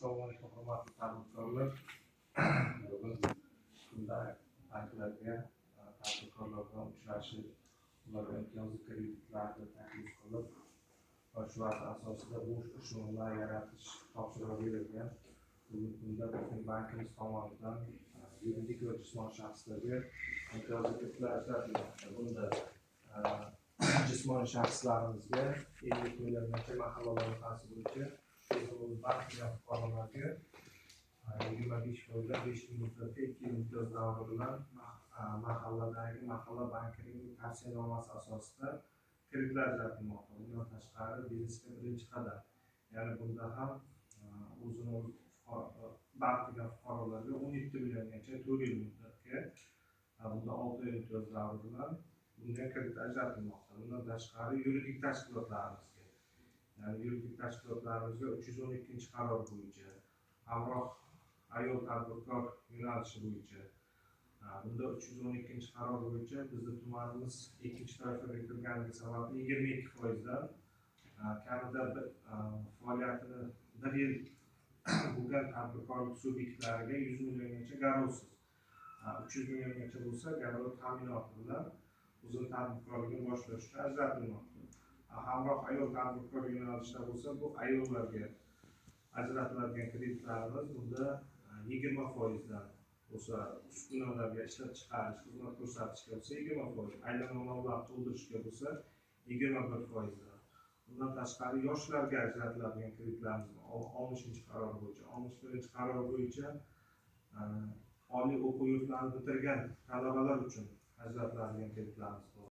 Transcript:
Assalomu alaykum, hurmatli tadbirkorlar. Bugun kunda banklarga tadbirkorlar bilan uchrashib, ularga imtiyozli kreditlarni taklif qilib va shular asosida bo'sh ish o'rinlar yaratish topshirig'i berilgan. Bugungi kunda bizning bankimiz tomonidan yuridik va jismoniy shaxslarga imtiyozli kreditlar ajratilmoqda. Bunda jismoniy shaxslarimizga 50 milliongacha mahalla loyihasi bo'yicha o'zini o'zi band qilgan fuqarolarga 25%dan 5 yil muddatga, 2 yil imtiyoz davri bilan mahalladagi mahalla bankining tavsiyanomasi asosida kreditlar ajratilmoqda. Bundan tashqari, biznesga birinchi qadam, ya'ni bunda ham o'zini o'zi band qilgan fuqarolarga 17 milliongacha 4 yil muddatga, bunda 6 oy imtiyoz davri bilan bunga kredit ajratilmoqda. Bundan tashqari, yuridik tashkilotlarimizga, ya'ni yuridik tashkilotlarimizga 312-qaror bo'yicha hamroh ayol tadbirkor yo'nalishi bo'yicha, bunda 312-qaror bo'yicha bizni tumanimiz ikkinchi toifaga kirganligi sababli 22%dan kamida bir faoliyatini bir yil bo'lgan tadbirkorlik subyektlariga 100 milliongacha garovsiz, 300 milliongacha bo'lsa garov ta'minoti bilan o'zini tadbirkorligini boshlash uchun ajratilmoqda. Hamroh ayol tadbirkor yo'nalishida bo'lsa, bu ayollarga ajratiladigan kreditlarimiz bunda 20%dan bo'lsa, uskunalarga, ishlab chiqarish, xizmat ko'rsatishga bo'lsa 20%, aylanma mablag' to'ldirishga bo'lsa 21%dan. Bundan tashqari, yoshlarga ajratiladigan kreditlarimiz 60-qaror bo'yicha, 61-qaror bo'yicha oliy o'quv yurtlarini bitirgan talabalar uchun ajratiladigan kreditlarimiz bor.